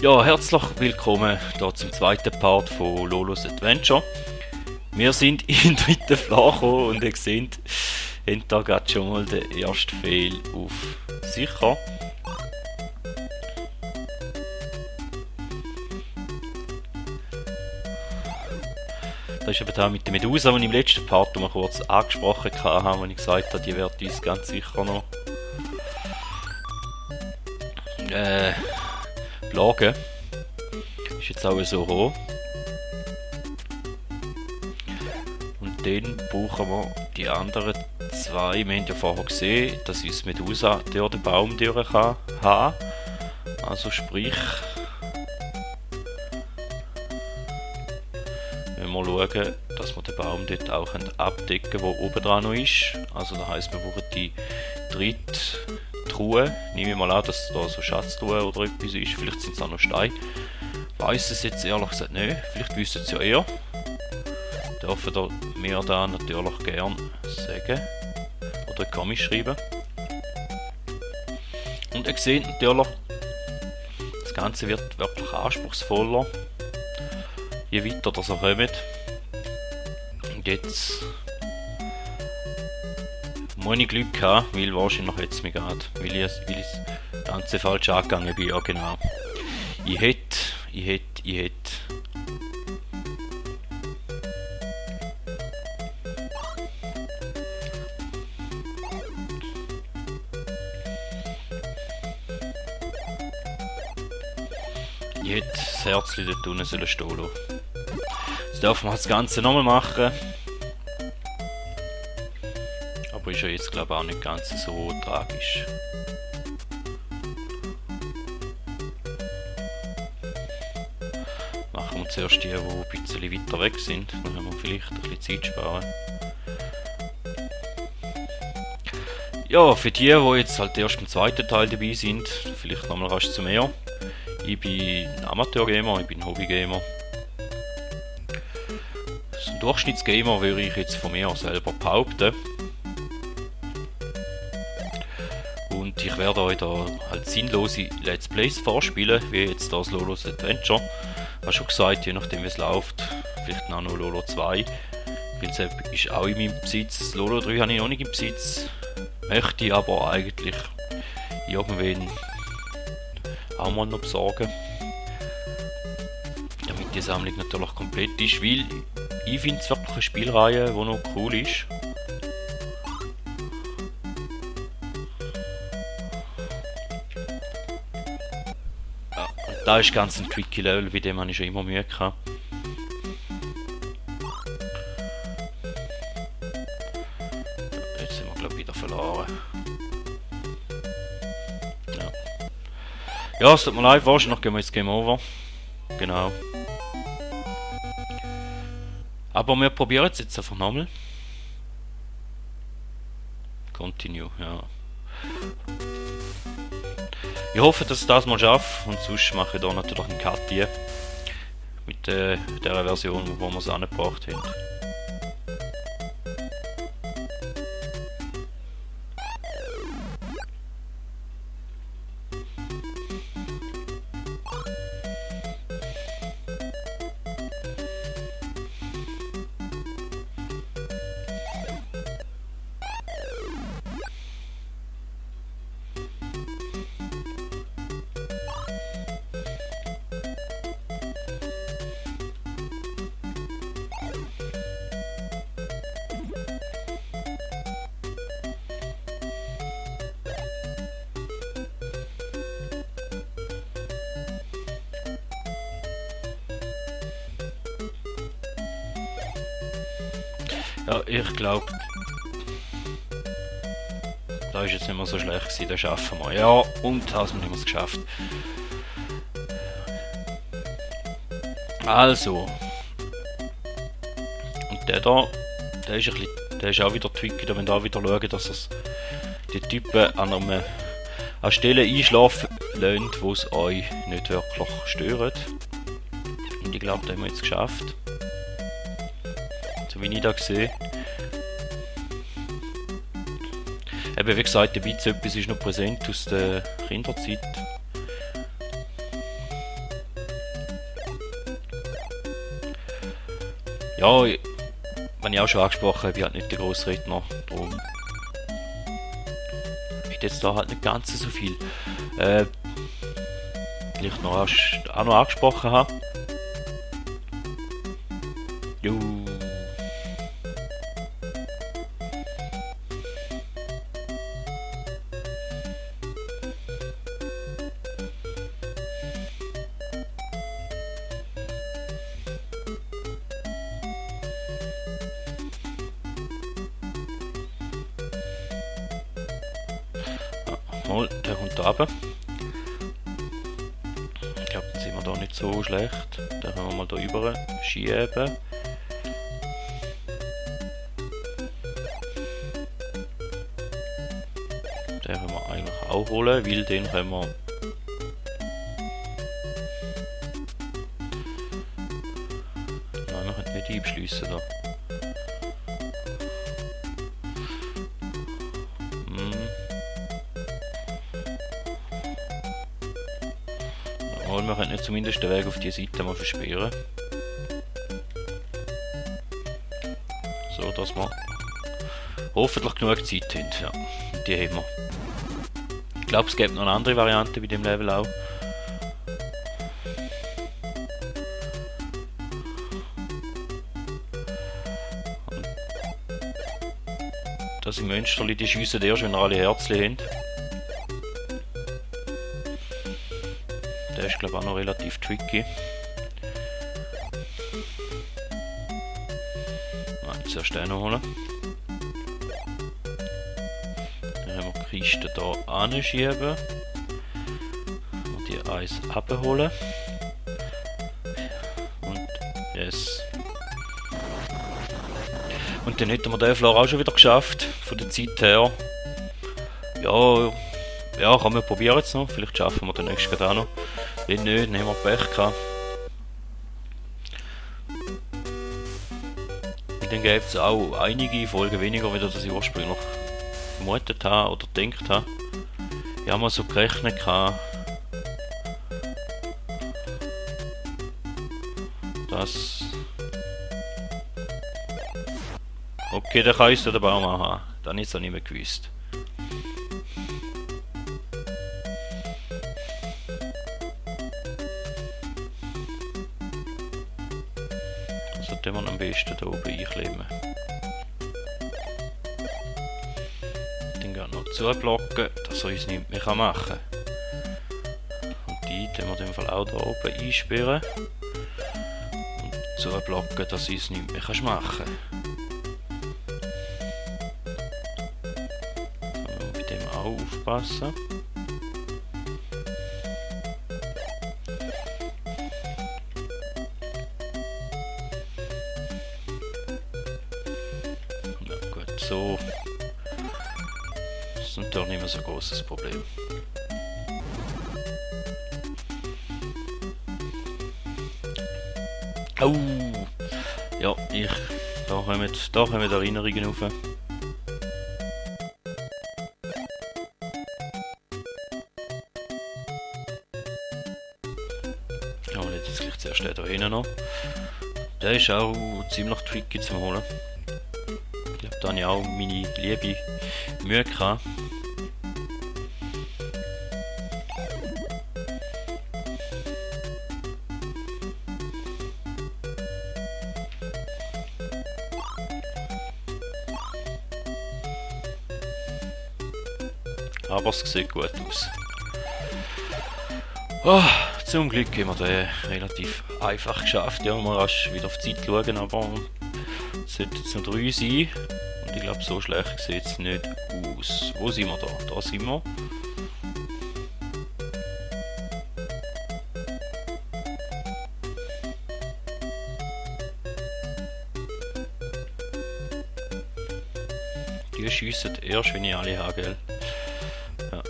Ja, herzlich willkommen hier zum zweiten Part von Lolos Adventure. Wir sind in den dritten Floor gekommen und ihr seht, haben da gerade schon mal den ersten Fail auf sicher. Das ist eben da mit der Medusa, die ich im letzten Part mal kurz angesprochen habe, wo ich gesagt habe, die wird uns ganz sicher noch plagen. Ist jetzt auch so hoch. Und dann brauchen wir die anderen zwei. Wir haben ja vorher gesehen, dass uns Medusa durch den Baum durch kann haben. Also sprich, wenn wir schauen, dass wir den Baum dort auch abdecken können, der oben dran noch ist. Also das heisst, wir brauchen die dritte Truhe. Nehme ich mal an, dass da so Schatztruhe oder etwas ist. Vielleicht sind es auch noch Steine. Weiss es jetzt ehrlich gesagt nicht. Vielleicht wissen es ja eher. Dürfen wir da natürlich gerne sagen. Oder Kommi schreiben. Und ihr seht natürlich, das Ganze wird wirklich anspruchsvoller, je weiter das kommt. Und jetzt muss ich Glück haben, weil wahrscheinlich jetzt mir geht, weil ich das Ganze falsch angegangen bin. Ja genau. Ich hätte. Das Herzchen dort unten stehen lassen. Jetzt dürfen wir das Ganze nochmal machen. Aber ist ja jetzt glaube ich auch nicht ganz so tragisch. Machen wir zuerst die ein bisschen weiter weg sind. Dann können wir vielleicht ein bisschen Zeit sparen. Ja, für die jetzt halt erst im zweiten Teil dabei sind, vielleicht nochmal rasch zu mir. Ich bin ein Amateur-Gamer, ich bin ein Hobby-Gamer. Ein Durchschnittsgamer würde ich jetzt von mir selber behaupten. Und ich werde euch da halt sinnlose Let's Plays vorspielen, wie jetzt das Lolos Adventure. Ich habe schon gesagt, je nachdem wie es läuft, vielleicht noch Lolo 2. Weil es ist auch in meinem Besitz. Das Lolo 3 habe ich noch nicht im Besitz. Möchte ich aber eigentlich irgendwann auch mal noch besorgen, damit die Sammlung natürlich komplett ist, weil ich finde es wirklich eine Spielreihe, die noch cool ist. Ja, und da ist ganz ein tricky Level, bei dem habe ich schon immer Mühe gehabt. Jetzt sind wir glaube ich wieder verloren. Ja, es tut mir leid, wahrscheinlich gehen wir jetzt Game Over. Genau. Aber wir probieren es jetzt einfach nochmal. Continue, ja. Ich hoffe, dass ich das mal schaffe und sonst mache ich da natürlich einen Cut hier. Mit der Version, wo wir es angebracht haben. Ja, ich glaube, da ist jetzt nicht mehr so schlecht gewesen, das schaffen wir. Ja, und haben wir es geschafft. Also. Und der da, der ist auch wieder tricky, da müsst ihr auch wieder schauen, dass die Typen an Stellen einschlafen lassen, wo es euch nicht wirklich stört. Und ich glaube, da haben wir jetzt geschafft. So wie ich da sehe. Eben wie gesagt, ein bisschen etwas ist noch präsent aus der Kinderzeit. Ja, wenn ich auch schon angesprochen habe, ich bin halt nicht der grosse Redner, darum wird jetzt da halt nicht ganz so viel. Vielleicht noch auch noch angesprochen habe. Jo. Mal, der kommt da runter. Ich glaube, dann sind wir da nicht so schlecht. Den können wir mal da rüber schieben. Den können wir eigentlich auch holen, weil den können wir... Nein, wir können nicht einschliessen da. Wir können zumindest den Weg auf die Seite mal versperren. So, dass wir hoffentlich genug Zeit haben. Ja, die haben wir. Ich glaube, es gibt noch eine andere Variante bei dem Level auch. Das sind Mönsterli, die schiessen erst, wenn wir alle Herzchen haben. Der ist, glaube ich, auch noch relativ tricky. Nein, zuerst den noch holen. Dann haben wir die Kiste hier anschieben. Und die Eis abholen. Und yes. Und dann hätten wir den Floor auch schon wieder geschafft. Von der Zeit her. Ja, kann man probieren jetzt noch. Vielleicht schaffen wir den nächsten auch noch. Wenn nicht, dann haben wir Pech gehabt. Und dann gibt es auch einige Folgen weniger, wie das ich ursprünglich vermutet habe oder gedacht habe. Ich habe mal so gerechnet gehabt, dass... Okay, der kann uns den Baum haben. Dann ist es nicht mehr gewusst. Den wir am besten hier oben einklemmen. Den geht noch zublocken, dass er uns nichts mehr machen kann. Und die wir in dem Fall auch hier oben einsperren. Und zublocken, dass er uns nichts mehr machen kann. Da müssen wir bei dem auch aufpassen. So, das ist natürlich nicht mehr so ein großes Problem. Oh! Ja, da kommen die Erinnerungen rauf. Ja, wir jetzt gleich zuerst den da hinten noch. Der ist auch ziemlich tricky zum Holen. Da habe ich auch meine liebe Mühe gehabt. Aber es sieht gut aus. Oh, zum Glück haben wir den relativ einfach geschafft. Ja, man muss wieder auf die Zeit schauen, aber es sollte jetzt noch 3 sein. Und ich glaube, so schlecht sieht es nicht aus. Wo sind wir da? Da sind wir. Die schiessen erst, wenn ich alle habe, gell? Ja.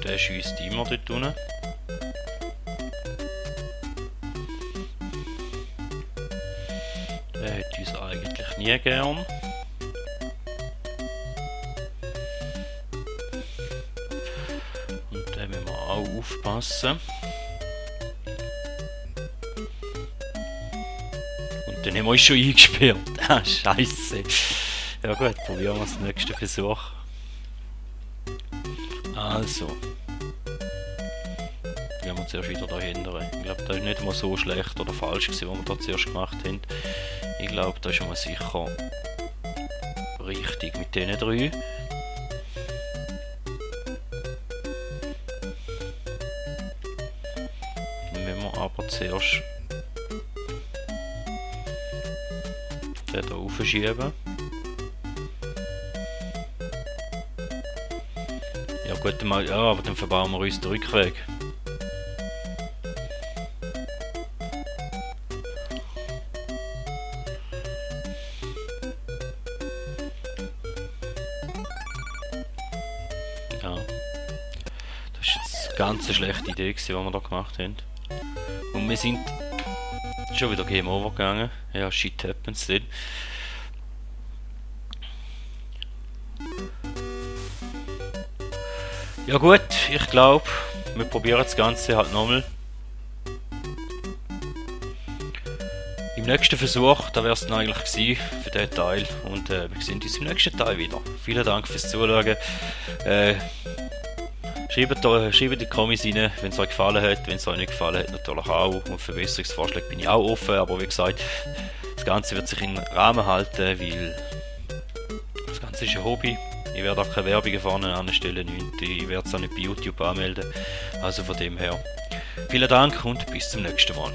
Der schiesst immer dort unten. Der hätte uns eigentlich nie gern. Und da müssen wir auch aufpassen. Dann haben wir uns schon eingesperrt. Ah, Scheiße. Ja gut, probieren wir den nächsten Versuch. Also. Gehen wir zuerst wieder da hindern. Ich glaube, das ist nicht mal so schlecht oder falsch gewesen, was wir da zuerst gemacht haben. Ich glaube, da ist schon mal sicher richtig mit diesen 3. Dann müssen wir aber zuerst den hier aufschieben. Ja gut, ja, aber dann verbauen wir uns den Rückweg. Ja. Das ist jetzt eine ganz schlechte Idee gewesen, die wir da gemacht haben. Und wir sind schon wieder Game Over gegangen. Ja, shit happens then. Ja gut, ich glaube, wir probieren das Ganze halt nochmal. Im nächsten Versuch, da wäre es dann eigentlich gewesen für diesen Teil. Und wir sehen uns im nächsten Teil wieder. Vielen Dank fürs Zuschauen. Schreibt in die Kommis rein, wenn es euch gefallen hat. Wenn es euch nicht gefallen hat, natürlich auch. Und für Verbesserungsvorschläge bin ich auch offen. Aber wie gesagt, das Ganze wird sich in Rahmen halten, weil das Ganze ist ein Hobby. Ich werde auch keine Werbung vorne anstellen. Ich werde es auch nicht bei YouTube anmelden. Also von dem her, vielen Dank und bis zum nächsten Mal.